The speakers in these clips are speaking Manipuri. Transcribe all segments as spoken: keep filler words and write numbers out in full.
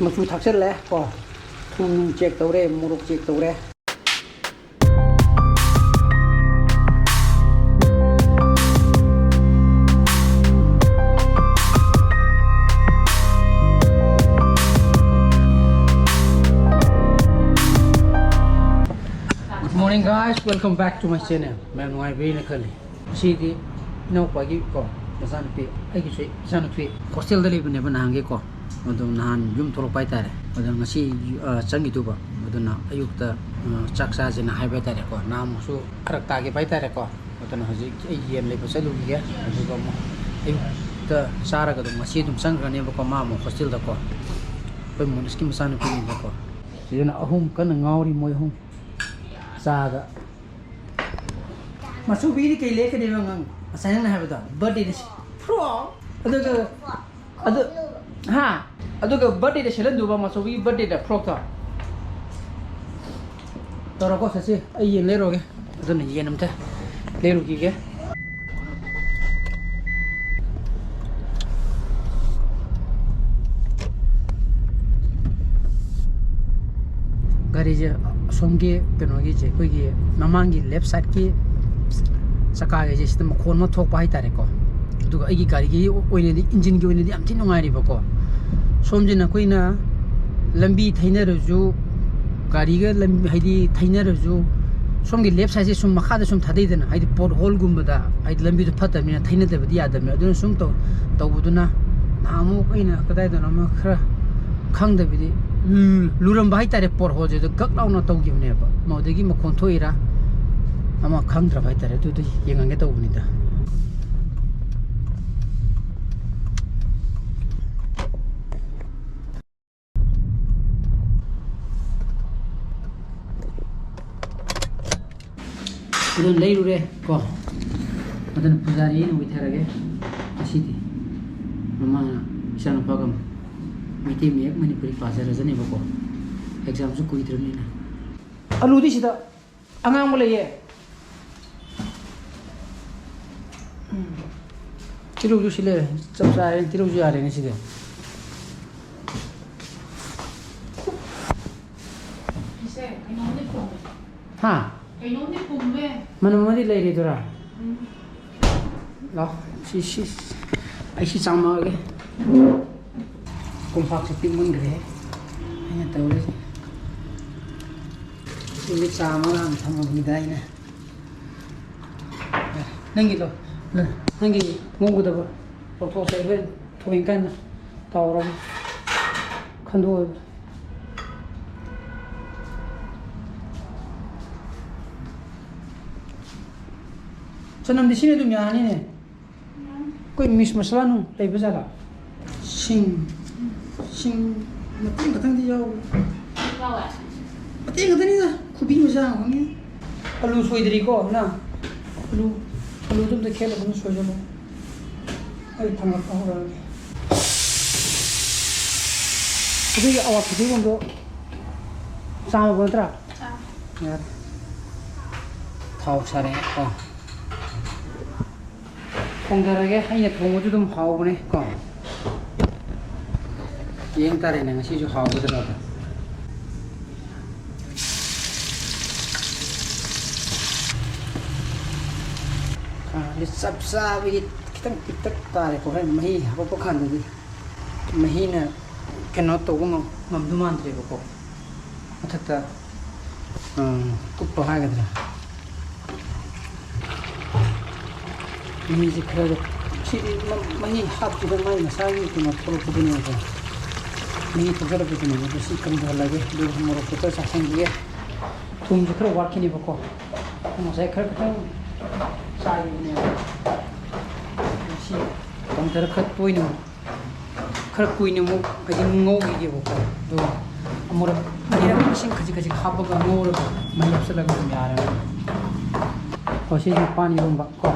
ꯃꯆꯨ ꯊꯥꯛꯆꯜꯂꯦ ꯀꯣ, ꯊꯨꯝ ꯅꯨꯡ check ꯇꯧꯔꯦ, ꯃꯣꯔꯣꯛ check ꯇꯧꯔꯦ꯫ Good morning guys, welcome back to my channel. ꯃꯌꯥꯝ ꯅꯨꯡꯉꯥꯏꯕꯤꯔꯤꯅ ꯈꯜꯂꯤ꯫ ꯉꯁꯤꯗꯤ ꯏꯅꯥꯎꯄꯥꯒꯤ ꯀꯣ, ꯃꯆꯥꯅꯨꯄꯤ, ꯑꯩꯒꯤꯁꯨ ꯏꯆꯥꯅꯨꯄꯤ hostelꯗ ꯂꯩꯕꯅꯦꯕ ꯅꯍꯥꯟꯒꯩ ꯀꯣ꯫ ꯑꯗꯣ ꯅꯍꯥꯟ ꯌꯨꯝ ꯊꯣꯛꯂꯛꯄ ꯍꯥꯏꯇꯥꯔꯦ꯫ ꯑꯗꯣ ꯉꯁꯤ, ꯑ, ꯆꯪꯈꯤꯗꯧꯕ꯫ ꯑꯗꯨꯅ ꯑꯌꯨꯛꯇ, ꯑ, ꯆꯥꯛ ꯆꯥꯁꯦꯅ ꯍꯥꯏꯕ ꯍꯥꯏꯇꯥꯔꯦꯀꯣ꯫ ꯅꯍꯥꯟꯃꯨꯛꯁꯨ ꯐꯔꯛ ꯇꯥꯈꯤꯕ ꯍꯥꯏꯇꯥꯔꯦꯀꯣ꯫ ꯑꯗꯨꯅ ꯍꯧꯖꯤꯛ ꯑꯩ ꯌꯦꯟ ꯂꯩꯕ ꯆꯠꯂꯨꯈꯤꯒꯦ꯫ ꯑꯗꯨꯒ ꯑꯃꯨꯛ ꯑꯌꯨꯛꯇ ꯆꯥꯔꯒ ꯑꯗꯨꯝ ꯉꯁꯤ ꯑꯗꯨꯝ ꯆꯪꯈ꯭ꯔꯅꯦꯕꯀꯣ꯫ ꯃꯥ ꯑꯃꯨꯛ hostelꯗꯀꯣ꯫ ꯑꯩꯈꯣꯏ ꯃꯣꯅꯤꯁꯀꯤ ꯃꯆꯥꯅꯨꯄꯤꯅꯤꯗꯀꯣ꯫ ꯁꯤꯗꯅ ꯑꯍꯨꯝ ꯀꯟꯅ ꯉꯥꯎꯔꯤ ꯃꯣꯏ ꯑꯍꯨꯝ꯫ ꯆꯥꯗ꯫ ꯃꯆꯨꯕꯤꯗꯤ ꯀꯩ ꯂꯩꯔꯛꯀꯅꯦꯕ ꯑꯉꯥꯡ? ꯉꯁꯥꯏ ꯅꯪꯅ ꯍꯥꯏꯕꯗꯣ, birthdayꯗ ꯁꯤ-, frock꯫ ꯑꯗꯨꯒ, ꯑꯗꯨ, ꯍꯥ? ꯑꯗꯨꯒ birthdayꯗ ꯁꯦꯠꯍꯟꯗꯧꯕ ꯃꯆꯨꯕꯤꯒꯤ birthdayꯗ frockꯇꯣ꯫ ꯇꯧꯔꯣꯀꯣ, ꯆꯠꯁꯤ꯫ ꯑꯩ ꯌꯦꯟ ꯂꯩꯔꯨꯔꯒꯦ꯫ ꯑꯗꯨꯅ ꯌꯦꯟ ꯑꯝꯇ ꯂꯩꯔꯨꯈꯤꯒꯦ꯫ ꯒꯥꯔꯤꯁꯦ ꯑꯁꯣꯝꯒꯤ ꯀꯩꯅꯣꯒꯤꯁꯦ, ꯑꯩꯈꯣꯏꯒꯤ ꯃꯃꯥꯡꯒꯤ left sideꯀꯤ ꯆꯀꯥꯒꯤꯁꯦ, ꯁꯤꯗ ꯃꯈꯣꯟ ꯑꯃ ꯊꯣꯛꯄ ꯍꯥꯏꯇꯥꯔꯦꯀꯣ꯫ ꯑꯗꯨꯒ ꯑꯩꯒꯤ ꯒꯥꯔꯤꯒꯤ ꯑꯣꯏꯅꯗꯤ, engineꯒꯤ ꯑꯣꯏꯅꯗꯤ ꯌꯥꯝ ꯊꯤ ꯅꯨꯡꯉꯥꯏꯔꯤꯕꯀꯣ꯫ ꯁꯣꯝꯁꯤꯅ ꯑꯩꯈꯣꯏꯅ ꯂꯝꯕꯤ ꯊꯩꯅꯔꯁꯨ, ꯒꯥꯔꯤꯒ ꯂꯝ-, ꯍꯥꯏꯗꯤ ꯊꯩꯅꯔꯁꯨ, ꯁꯣꯝꯒꯤ left sideꯁꯦ ꯁꯨꯝ ꯃꯈꯥꯗ ꯁꯨꯝ ꯊꯥꯗꯩꯗꯅ, ꯍꯥꯏꯗꯤ potholeꯒꯨꯝꯕꯗ, ꯍꯥꯏꯗꯤ ꯂꯝꯕꯤꯗꯣ ꯐꯠꯇꯕꯅꯤꯅ ꯊꯩꯅꯗꯕꯗꯤ ꯌꯥꯗꯕꯅꯤꯅ, ꯑꯗꯨꯅ ꯁꯨꯝ ꯇꯧ-, ꯇꯧꯕꯗꯨꯅ ꯅꯍꯥꯟꯃꯨꯛ ꯑꯩꯅ ꯀꯗꯥꯏꯗꯅꯣ ꯑꯃ ꯈꯔ ꯈꯪꯗꯕꯤꯗꯤ ꯂꯨ-, ꯂꯨꯔꯝꯕ ꯍꯥꯏꯇꯥꯔꯦ, potholeꯁꯦ ꯑꯗꯨ ꯒꯛ ꯂꯥꯎꯅ ꯇꯧꯈꯤꯕꯅꯦꯕ꯫ ꯃꯗꯨꯗꯒꯤ ꯃꯈꯣꯟ ꯊꯣꯛꯏꯔꯥ ꯑꯃ ꯈꯪꯗ꯭ꯔꯕ ꯍꯥꯏꯇꯥꯔꯦ, ꯑꯗꯨꯗ ꯌꯦꯡꯍꯟꯒꯦ ꯇꯧꯕꯅꯤꯗ꯫ ꯑꯗꯨ ꯂꯩꯔꯨꯔꯦ ꯀꯣ꯫ ꯑꯗꯨꯅ ꯄꯨꯖꯥꯔꯤ ꯑꯩꯅ ꯑꯣꯏꯊꯔꯒꯦ ꯉꯁꯤꯗꯤ꯫ ꯃꯃꯥꯅ ꯏꯆꯥꯅꯨꯄꯥꯒ ꯃꯩꯇꯩ ꯃꯌꯦꯛ ꯃꯅꯤꯄꯨꯔꯤ ꯄꯥꯖꯔꯖꯅꯦꯕꯀꯣ, examꯁꯨ ꯀꯨꯏꯗ꯭ꯔꯕꯅꯤꯅ꯫ ꯑꯂꯨꯗꯤ ꯁꯤꯗ ꯑꯉꯥꯡꯕ ꯂꯩꯌꯦ꯫ ꯎꯝ꯫ ꯇꯤꯜꯍꯧꯁꯨ ꯁꯤ ꯂꯩꯔꯦ꯫ ꯆꯞ ꯆꯥꯔꯦ꯫ ꯇꯤꯜꯍꯧꯁꯨ ꯌꯥꯔꯦꯅꯦ ꯁꯤꯗꯤ꯫ ꯀꯩꯅꯣꯝꯗꯤ ꯄꯨꯝꯃꯦ꯫ ꯍꯥ? ꯀꯩꯅꯣꯝꯗꯤ ꯄꯨꯝꯃꯦ꯫ ꯃꯅꯝ ꯑꯃꯗꯤ ꯂꯩꯔꯤꯗꯨꯔꯥ? ꯎꯝ꯫ ꯂꯥꯎ, ꯁꯤ, ꯁꯤ, ꯑꯩ ꯁꯤ ꯆꯥꯝꯃꯛꯑꯒꯦ꯫ ꯀꯣꯝꯄꯥꯛꯁꯦ ꯄꯤꯛꯃꯟꯈ꯭ꯔꯦ ꯑꯩꯅ ꯇꯧꯔꯤꯁꯦ꯫ ꯁꯤꯗꯤ ꯆꯥꯝꯃꯒ ꯍꯥꯟꯅ ꯊꯝꯃꯝꯃꯤꯗ ꯑꯩꯅ꯫ ꯅꯪꯒꯤꯗꯣ, ꯅꯪꯒꯤ ꯉꯧꯒꯗꯕ ꯂꯧꯊꯣꯛꯁꯦ, ꯍꯣꯔꯦꯟ ꯊꯣꯡꯉꯤꯀꯥꯟꯗ ꯇꯥꯎꯔꯒ ꯈꯟꯗꯣꯛꯑꯒ꯫ ꯆꯅꯝꯗꯤ ꯁꯤꯅ ꯑꯗꯨꯝ ꯌꯥꯅꯤꯅꯦ꯫ ꯑꯩꯈꯣꯏ ꯃꯤꯁ ꯃꯁꯥꯂꯥ ꯅꯨꯡ ꯂꯩꯕ ꯖꯥꯠꯂꯥ? ꯁꯤꯡ, ꯁꯤꯡ ꯃꯇꯦꯛ ꯈꯛꯇꯪꯗꯤ ꯌꯥꯎꯕ꯫ ꯌꯥꯎꯋꯦ꯫ ꯃꯇꯦꯛ ꯈꯛꯇꯅꯤꯗ, ꯈꯨꯕꯤ ꯃꯆꯥ ꯑꯃꯈꯛꯅꯤ꯫ ꯑꯂꯨ ꯁꯣꯏꯗ꯭ꯔꯤꯀꯣ ꯅꯪ? ꯑꯂꯨ, ꯑꯂꯨꯗꯨ ꯑꯝꯇ ꯈꯦꯠꯂꯒ ꯑꯗꯨꯝ ꯁꯣꯏꯖꯜꯂꯣ꯫ ꯑꯩ ꯊꯥꯡꯒꯠꯄ ꯍꯧꯔꯛꯑꯒꯦ꯫ ꯑꯗꯨꯒꯤ ꯑꯋꯥ ꯐꯗꯤꯒꯣꯝꯗꯣ ꯆꯥꯝꯃꯕ ꯅꯠꯇ꯭ꯔꯥ? ꯆꯥꯝꯃꯦ꯫ ꯌꯥꯔꯦ꯫ ꯊꯥꯎ ꯁꯥꯔꯦ ꯀꯣ꯫ ꯊꯣꯡꯊꯔꯒꯦ꯫ ꯑꯩꯅ ꯊꯣꯡꯕꯁꯨ ꯑꯗꯨꯝ ꯍꯥꯎꯕꯅꯦ ꯀꯣ꯫ ꯌꯦꯡ ꯇꯥꯔꯦꯅꯦ ꯉꯁꯤꯁꯨ ꯍꯥꯎꯒꯗ꯭ꯔꯥ ꯑꯗꯣ꯫ ꯈꯥꯡꯁꯦ ꯆꯞ ꯆꯥꯕꯒꯤ ꯈꯤꯇꯪ ꯄꯤꯛꯇꯛ ꯇꯥꯔꯦꯀꯣ꯫ ꯍꯣꯔꯦꯟ ꯃꯍꯤ ꯍꯥꯄꯛꯄ ꯀꯥꯟꯗꯗꯤ ꯃꯍꯤꯅ ꯀꯩꯅꯣ ꯇꯧꯕ ꯉꯝ-, ꯉꯝꯗꯧ ꯃꯥꯟꯗ꯭ꯔꯦꯕꯀꯣ꯫ ꯃꯊꯛꯇ, ꯑ, ꯀꯨꯞꯄ ꯍꯥꯏꯒꯗ꯭ꯔꯥ? ꯃꯍꯤꯁꯦ ꯈꯔ, ꯁꯤꯗꯤ ꯃ-, ꯃꯍꯤ ꯍꯥꯞꯇ꯭ꯔꯤꯕ ꯃꯥꯏ ꯃꯁꯥꯒꯤ ꯀꯩꯅꯣ ꯊꯣꯛꯂꯛꯄꯗꯨꯅꯦꯕꯀꯣ꯫ ꯃꯍꯤ ꯊꯣꯛꯆꯔꯛꯄꯗꯨꯅꯦꯕ꯫ ꯑꯗꯣ ꯁꯤ ꯀꯪꯊꯍꯜꯂꯒꯦ꯫ ꯑꯗꯨꯒ ꯃꯣꯔꯣꯛ ꯈꯤꯇꯪ ꯆꯥꯏꯁꯟꯈꯤꯒꯦ꯫ ꯊꯨꯝꯁꯦ ꯈꯔ ꯋꯥꯠꯈꯤꯅꯦꯕꯀꯣ꯫ ꯉꯁꯥꯏ ꯈꯔ ꯈꯤꯇꯪ ꯆꯥꯏꯈꯤꯕꯅꯦꯕ꯫ ꯑꯗꯣ ꯁꯤ ꯀꯪꯊꯔ ꯈꯔ ꯇꯣꯏꯅ ꯈꯔ ꯀꯨꯏꯅ ꯑꯃꯨꯛ ꯍꯥꯏꯗꯤ ꯉꯧꯈꯤꯒꯦꯕꯀꯣ꯫ ꯑꯗꯨꯒ ꯑꯃꯨꯔꯛ ꯑꯅꯤꯔꯛ ꯏꯁꯤꯡ ꯈꯖꯤꯛ ꯈꯖꯤꯛ ꯍꯥꯞꯄꯒ ꯉꯧꯔꯒ ꯃꯍꯤ ꯍꯥꯞꯆꯤꯜꯂꯒ ꯑꯗꯨꯝ ꯌꯥꯔꯦ꯫ ꯍꯣꯏ, ꯁꯤꯁꯤꯅ ꯄꯥꯟ ꯏꯔꯣꯝꯕ ꯀꯣ꯫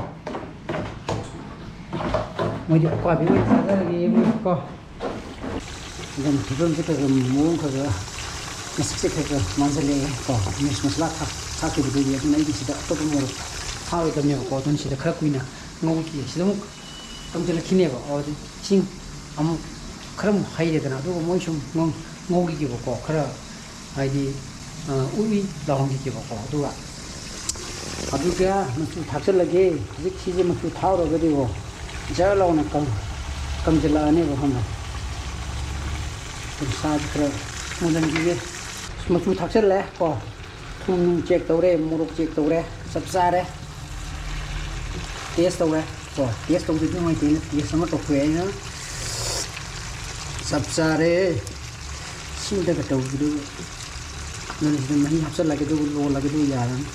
ꯃꯣꯏꯗꯤ ꯎꯀꯥꯕꯤ ꯑꯣꯏꯅ ꯆꯥꯖꯔꯒꯦ ꯃꯣꯏꯗꯤ ꯀꯣ꯫ ꯑꯗꯨꯝ ꯐꯤꯕꯝꯁꯦ ꯈꯔ ꯈꯔ ꯃꯑꯣꯡ ꯈꯔ ꯈꯔ ꯃꯁꯛꯁꯦ ꯈꯔ ꯈꯔ ꯃꯥꯟꯁꯤꯜꯂꯛꯑꯦ ꯀꯣ꯫ ꯃꯤꯁ ꯃꯁꯂꯥ ꯊꯥꯛ-, ꯊꯥꯛꯈꯤꯕꯗꯒꯤ꯫ ꯑꯗꯨꯅ ꯑꯩꯗꯤ ꯁꯤꯗ ꯑꯇꯣꯞꯄ ꯃꯣꯔꯣꯛ ꯊꯥꯛꯑꯣꯏꯗꯕꯅꯦꯕꯀꯣ꯫ ꯑꯗꯨꯅ ꯁꯤꯗ ꯈꯔ ꯀꯨꯏꯅ ꯉꯧꯈꯤꯒꯦ꯫ ꯁꯤꯗ ꯑꯃꯨꯛ ꯀꯪꯁꯤꯜꯂꯛꯈꯤꯅꯦꯕ꯫ ꯑꯗꯨꯗꯤ ꯏꯁꯤꯡ ꯑꯃꯨꯛ ꯈꯔ ꯑꯃꯨꯛ ꯍꯩꯔꯦꯗꯅ, ꯑꯗꯨꯒ ꯃꯣꯏ ꯁꯨꯝ ꯉꯧ-, ꯉꯧꯈꯤꯒꯦꯕꯀꯣ꯫ ꯈꯔ ꯍꯥꯏꯗꯤ ꯑ, ꯎꯏ ꯎꯏ ꯂꯥꯎꯍꯟꯈꯤꯒꯦꯕꯀꯣ꯫ ꯑꯗꯨꯒ, ꯑꯗꯨꯒ ꯃꯆꯨ ꯊꯥꯛꯆꯜꯂꯒꯦ꯫ ꯍꯧꯖꯤꯛ ꯁꯤꯁꯦ ꯃꯆꯨ ꯊꯥꯛꯎꯔꯒꯗꯤꯀꯣ, ꯖꯔ ꯂꯥꯎꯅ ꯀꯪ-, ꯀꯪꯁꯤꯜꯂꯛꯑꯅꯦꯕ, ꯈꯪꯕ꯭ꯔꯥ? ꯑꯗꯨꯝ ꯁꯥꯁꯦ ꯈꯔ ꯃꯨꯟꯍꯟꯈꯤꯒꯦ꯫ ꯃꯆꯨ ꯊꯥꯛꯆꯜꯂꯦ ꯀꯣ꯫ ꯊꯨꯝ ꯅꯨꯡ ꯆꯦꯛ ꯇꯧꯔꯦ, ꯃꯣꯔꯣꯛ ꯆꯦꯛ ꯇꯧꯔꯦ, ꯆꯞ ꯆꯥꯔꯦ꯫ ꯇꯦꯁ ꯇꯧꯔꯦ ꯀꯣ, ꯇꯦꯁ ꯇꯧꯗꯗꯤ ꯅꯨꯡꯉꯥꯏꯇꯦꯅ ꯇꯦꯁ ꯑꯃ ꯇꯧꯊꯣꯛꯑꯦ ꯑꯩꯅ꯫ ꯆꯞ ꯆꯥꯔꯦ꯫ ꯁꯤꯗꯒ ꯇꯧꯕꯗꯨ, ꯑꯗꯨꯅ ꯁꯤꯗ ꯃꯍꯤ ꯍꯥꯞꯆꯜꯂꯒꯦ, ꯑꯗꯨꯒ ꯂꯣꯜꯂꯒꯦ, ꯑꯗꯨꯒ ꯌꯥꯔꯅꯤ꯫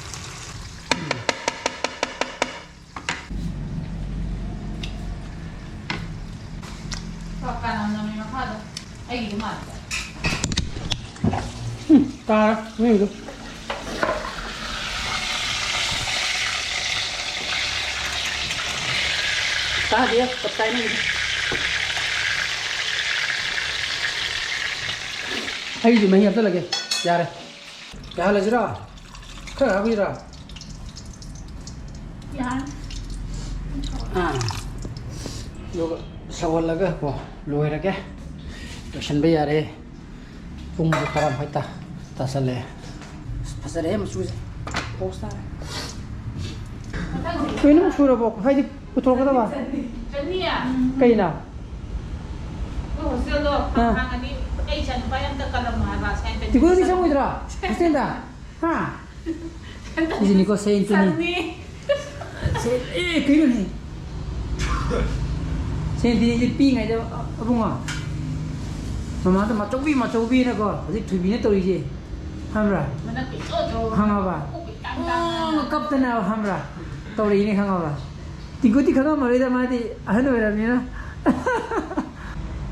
ꯀꯅꯥꯅꯣ ꯅꯝꯃꯤ ꯃꯈꯥꯗ? ꯑꯩꯒꯤꯗꯤ ꯃꯥꯜꯂꯦ꯫ ꯎꯝ, ꯇꯥꯔꯦ ꯅꯣꯏꯒꯤꯗꯣ꯫ ꯇꯥꯗꯦ, ꯆꯞ ꯆꯥꯏ ꯅꯪꯒꯤꯗꯣ꯫ ꯑꯩꯁꯨ ꯃꯍꯤ ꯍꯥꯞꯆꯜꯂꯒꯦ꯫ ꯌꯥꯔꯦ꯫ ꯌꯥꯍꯜꯂꯁꯤꯔꯣ? ꯈꯔ ꯍꯥꯞꯄꯤꯔꯣ? ꯌꯥꯔꯦ꯫ ꯑꯥ꯫ ꯑꯗꯨꯒ ꯁꯧꯍꯜꯂꯒ ꯀꯣ, ꯂꯣꯏꯔꯒꯦ꯫ ꯂꯣꯏꯁꯤꯟꯕ ꯌꯥꯔꯦ꯫ ꯄꯨꯡꯁꯨ ꯇꯔꯥ ꯃꯈꯥꯏ ꯇꯥ-, ꯇꯥꯁꯜꯂꯛꯑꯦ꯫ ꯑꯁ, ꯐꯖꯔꯦꯍꯦ ꯃꯆꯨꯁꯦ꯫ ꯄꯣꯁ ꯇꯥꯔꯦ꯫ ꯀꯩꯅꯣ ꯁꯨꯔꯕꯣ? ꯍꯥꯏꯗꯤ ꯄꯨꯊꯣꯔꯛꯀꯗꯕ? ꯆꯅꯤ꯫ ꯀꯩꯅꯣ? ꯑꯩꯈꯣꯏ ꯍꯣꯁꯇꯦꯜꯗꯣ ꯑꯥ꯫ ꯍꯥꯡꯉꯗꯤ ꯑꯩ ꯏꯆꯥꯅꯨꯄꯥ ꯑꯝꯇ ꯀꯜꯂꯝꯃꯣ ꯍꯥꯏꯕ, ꯁꯥꯏꯟ ꯄ꯭ꯔꯦꯛꯇꯤꯁ ꯇꯤꯀꯨꯗꯤ ꯆꯪꯉꯣꯏꯗ꯭ꯔꯣ? ꯍꯣꯁꯇꯦꯜꯗ? ꯍꯥ? ꯁꯤꯁꯤꯅꯤꯀꯣ, ꯁꯦꯟ ꯇꯨꯅꯤ꯫ ꯆꯪꯅꯤ꯫ ꯁꯦꯟ, ꯑꯦ, ꯀꯩꯅꯣꯅꯦ? ꯁꯦꯟ ꯇꯨꯅꯤꯁꯦ ꯄꯤꯛꯏꯉꯩꯗ, ꯑꯕꯨꯡꯉꯣ, ꯃꯃꯥꯗ ꯃꯆꯧꯕꯤ, ꯃꯆꯧꯕꯤꯅꯀꯣ, ꯍꯧꯖꯤꯛ ꯊꯣꯏꯕꯤꯅ ꯇꯧꯔꯤꯁꯦ, ꯈꯪꯕ꯭ꯔꯥ? ꯃꯅꯥꯛ ꯄꯤꯛꯇ꯭ꯔꯨ ꯄꯤꯛꯇ꯭ꯔꯨ꯫ ꯈꯪꯉꯕ? ꯃꯀꯣꯛ ꯄꯤꯛꯇꯪ ꯇꯪꯉꯒ꯫ ꯎꯝ, ꯀꯞꯇꯅ, ꯈꯪꯕ꯭ꯔꯥ? ꯇꯧꯔꯛꯏꯅꯦ, ꯈꯪꯉꯕ? ꯇꯤꯡꯀꯨꯗꯤ ꯈꯪꯉꯝꯃꯔꯣꯏꯗ, ꯃꯥꯗꯤ ꯑꯍꯟ ꯑꯣꯏꯔꯕꯅꯤꯅ꯫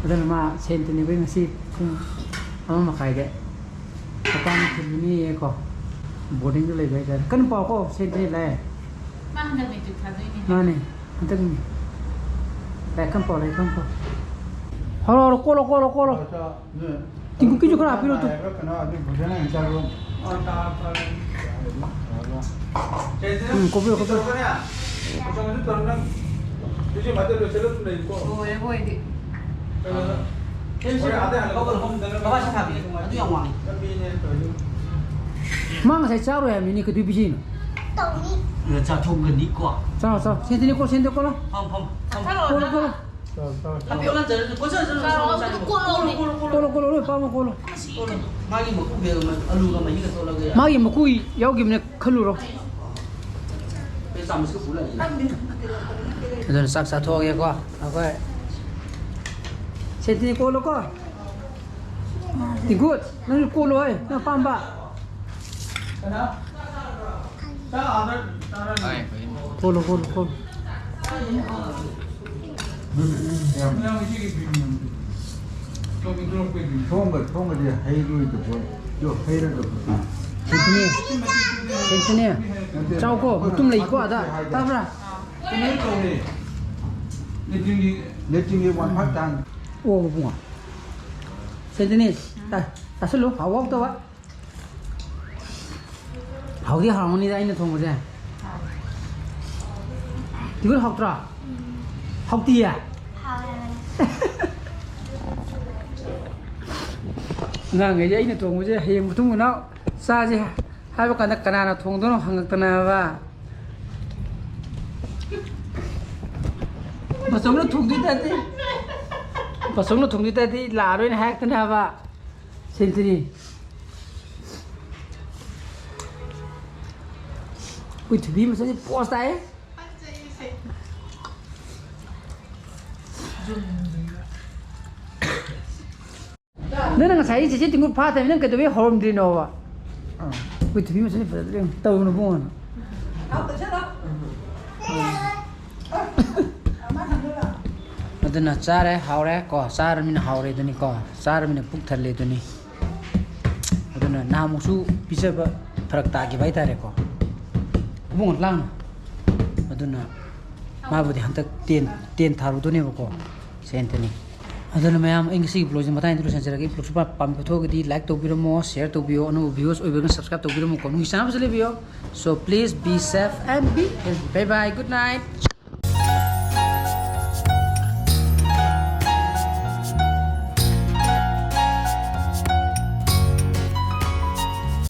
ꯑꯗꯨꯅ ꯃꯥ ꯁꯦꯟ ꯇꯨꯅꯤꯕꯩ ꯉꯁꯤ ꯄꯨꯡ ꯑꯃ ꯃꯈꯥꯏꯗ ꯃꯄꯥꯝ ꯊꯤꯜꯂꯨꯅꯤꯌꯦꯀꯣ, ꯕꯣꯔꯗꯤꯡꯗ ꯂꯩꯕ ꯍꯥꯏꯇꯥꯔꯦ꯫ ꯀꯟꯅ ꯄꯥꯎꯀꯣ, ꯁꯦꯟ ꯇꯨꯅꯤ ꯂꯥꯛꯑꯦ꯫ ꯃꯥ ꯍꯟꯗꯛ ꯃꯦꯇ꯭ꯔꯤꯛ ꯊꯥꯗꯣꯏꯅꯦ꯫ ꯃꯥꯅꯦ, ꯍꯟꯗꯛꯅꯤ꯫ ꯂꯥꯏꯔꯤꯛ ꯀꯟꯅ ꯄꯥꯎ, ꯂꯥꯏꯔꯤꯛ ꯀꯟꯅ ꯄꯥꯎ꯫ ꯍꯧꯔꯣ, ꯍꯧꯔꯣ, ꯀꯣꯠꯂꯣ, ꯀꯣꯠꯂꯣ, ꯀꯣꯠꯂꯣ꯫ ꯇꯤꯡꯀꯨꯀꯤꯁꯨ ꯈꯔ ꯍꯥꯞꯄꯤꯔꯣ ꯇꯨ꯫ ꯎꯝ, ꯀꯣꯠꯄꯤꯔꯣ, ꯀꯣꯠꯄꯤꯔꯣ꯫ ꯂꯣꯏꯔꯦ, ꯃꯣꯏꯗꯤ꯫ ꯀꯕꯥꯁꯤ ꯊꯥꯕꯤ꯫ ꯑꯗꯨ ꯌꯥꯝ ꯋꯥꯡꯉꯤ꯫ ꯃꯥ ꯉꯁꯥꯏ ꯆꯥꯔꯣꯏ ꯍꯥꯏꯕꯅꯤꯅꯦ, ꯀꯩꯗꯧꯕꯤꯁꯤꯅꯣ? ꯇꯧꯅꯤ꯫ ꯆꯥꯊꯣꯛꯀꯅꯤꯀꯣ꯫ ꯆꯥꯔꯣ, ꯆꯥꯔꯣ꯫ ꯁꯦꯟꯇꯅꯤ ꯀꯣ, ꯁꯦꯟꯇꯅꯤ ꯀꯣ, ꯂꯥꯎ꯫ ꯐꯝ, ꯐꯝ, ꯐꯝ꯫ ꯀꯣꯜꯂꯣ, ꯀꯣꯜꯂꯣ꯫ ꯐꯝ, ꯐꯝ, ꯐꯝ, ꯆꯠꯂꯁꯤ꯫ ꯀꯣ, ꯆꯠꯂꯁꯤ, ꯆꯠꯂꯁꯤ, ꯆꯠꯂꯁꯤ꯫ ꯀꯣꯜꯂꯣ, ꯀꯣꯜꯂꯣ, ꯀꯣꯜꯂꯣ, ꯂꯣꯏ ꯄꯥꯝꯃꯣ, ꯀꯣꯜꯂꯣ꯫ ꯀꯣꯜꯂꯣ꯫ ꯃꯥꯒꯤ ꯃꯀꯨ ꯕꯦꯒ ꯑꯃ ꯑꯂꯨꯒ ꯃꯍꯤꯒ ꯇꯣꯠꯂꯒ ꯌꯥꯏ꯫ ꯃꯥꯒꯤ ꯃꯀꯨ ꯌꯥꯎꯈꯤꯕꯅꯦ, ꯈꯜꯂꯨꯔꯣ꯫ ꯑꯩ ꯆꯥꯃꯁꯀ ꯄꯨ ꯂꯥꯛꯏꯅꯦ꯫ ꯑꯗꯨꯅ ꯆꯥꯛ ꯆꯥꯊꯣꯛꯑꯒꯦꯀꯣ ꯑꯩꯈꯣꯏ꯫ ꯁꯦꯟꯇꯅꯤ ꯀꯣꯜꯂꯣꯀꯣ꯫ ꯏꯒꯨꯠ, ꯅꯪꯁꯨ ꯀꯣꯜꯂꯣ ꯍꯦ, ꯅꯪ ꯑꯄꯥꯝꯕ꯫ ꯀꯣꯜꯂꯣ, ꯀꯣꯜꯂꯣ, ꯀꯣꯜꯂꯣ꯫ ꯊꯣꯡꯒ, ꯊꯣꯡꯒꯗꯤ ꯍꯩꯔꯣꯏꯗꯕ, ꯌꯣ, ꯍꯩꯔꯗꯕ꯫ ꯁꯦꯟꯇꯅꯤ, ꯁꯦꯟꯇꯅꯤ꯫ ꯅꯠꯇꯦ, ꯆꯥꯎꯀꯣ, ꯑꯩꯈꯣꯏꯅ ꯃꯇꯨꯝ ꯂꯩꯀꯣ ꯑꯗ꯫ ꯍꯥꯏꯗ꯫ ꯇꯥꯕ꯭ꯔꯥ? ꯀꯩꯅꯣ ꯇꯧꯔꯦ꯫ ꯂꯦꯇ꯭ꯔꯤꯟꯒꯤ, ꯂꯦꯇ꯭ꯔꯤꯟꯒꯤ ꯋꯥꯟ ꯐꯥꯏꯚ ꯇꯥꯡ꯫ ꯑꯣ, ꯏꯕꯨꯡꯉꯣ꯫ ꯁꯦꯟꯇꯅꯤ, ꯇꯥ-, ꯇꯥꯁꯜꯂꯨ, ꯍꯥꯎ ꯍꯥꯎ ꯇꯧꯕ꯫ ꯍꯥꯎꯗꯤ ꯍꯥꯎꯔꯝꯒꯅꯤꯗ ꯑꯩꯅ ꯊꯣꯡꯕꯁꯦ꯫ ꯏꯒꯨꯠ, ꯍꯥꯎꯇ꯭ꯔꯣ? ꯍꯥꯎꯇꯤꯌꯦ? ꯍꯥꯎꯋꯦ꯫ ꯑꯉꯥꯡꯈꯩꯁꯦ ꯑꯩꯅ ꯊꯣꯡꯕꯁꯦ ꯍꯌꯦꯡ ꯃꯇꯨꯡ ꯃꯅꯥꯎ ꯆꯥꯁꯦ ꯍꯥꯏꯕ ꯀꯥꯟꯗ ꯀꯅꯥꯅ ꯊꯣꯡꯗꯣꯏꯅꯣ ꯍꯪꯉꯛꯇꯅꯕ꯫ ꯕꯥꯆꯧꯅ ꯊꯣꯡꯗꯣꯏ ꯇꯥꯔꯗꯤ, ꯕꯥꯆꯧꯅ ꯊꯣꯡꯗꯣꯏ ꯇꯥꯔꯗꯤ ꯂꯥꯛꯑꯔꯣꯏꯅ ꯍꯥꯏꯔꯛꯇꯅꯕ꯫ ꯁꯦꯟꯇꯅꯤ꯫ ꯑꯩꯈꯣꯏ ꯊꯣꯏꯕꯤ ꯃꯆꯟꯁꯦ ꯄꯣꯁ ꯇꯥꯏ꯫ ꯅꯪꯅ ꯉꯁꯥꯏ ꯆꯦꯆꯦ ꯇꯤꯡꯈꯨ ꯐꯥꯊꯕꯤ ꯅꯪ ꯀꯩꯗꯧꯕꯩ ꯍꯧꯔꯝꯗ꯭ꯔꯤꯅꯣꯕ? ꯑꯩꯈꯣꯏ ꯊꯣꯏꯕꯤ ꯃꯆꯟꯁꯦ ꯐꯖꯗ꯭ꯔꯦ꯫ ꯇꯧꯅꯨ ꯏꯕꯨꯡꯉꯣ꯫ ꯑꯗꯨꯅ ꯆꯥꯔꯦ, ꯍꯥꯎꯔꯦ ꯀꯣ, ꯆꯥꯔꯃꯤꯅ ꯍꯥꯎꯔꯦ ꯑꯗꯨꯅꯤꯀꯣ, ꯆꯥꯔꯃꯤꯅ ꯄꯨꯛ ꯊꯜꯂꯦ ꯑꯗꯨꯅꯤ꯫ ꯑꯗꯨꯅ ꯅꯍꯥꯟꯃꯨꯛꯁꯨ ꯄꯤꯖꯕ ꯐꯔꯛ ꯇꯥꯈꯤꯕ ꯍꯥꯏꯇꯥꯔꯦꯀꯣ꯫ ꯏꯕꯨꯡꯉꯣ ꯂꯥꯡꯅꯨ꯫ ꯑꯗꯨꯅ ꯃꯥꯕꯨꯗꯤ ꯍꯟꯗꯛ ꯇꯦꯟ, ꯇꯦꯟ ꯊꯥꯔꯨꯗꯣꯏꯅꯦꯕꯀꯣ, ꯁꯦꯟꯇꯅꯤ꯫ ꯑꯗꯨꯅ ꯃꯌꯥꯝ ꯑꯩ ꯉꯁꯤꯒꯤ vlogꯁꯦ ꯃꯇꯥꯡꯗ ꯂꯣꯏꯁꯤꯟꯖꯔꯒꯦ꯫ Vlogꯁꯦ ꯄꯥꯝ-, ꯄꯥꯝꯕꯤꯕ ꯊꯣꯛꯑꯒꯗꯤ like ꯇꯧꯕꯤꯔꯝꯃꯣ, share ꯇꯧꯕꯤꯌꯣ, ꯑꯅꯧꯕ viewers ꯑꯣꯏꯕꯤꯔꯒꯅ subscribe ꯇꯧꯕꯤꯔꯝꯃꯣ, ꯀꯣꯅꯨꯡꯒꯤ channelꯁꯦ ꯂꯩꯕꯤꯌꯣ꯫ So please be safe and be healthy. Bye bye, good night.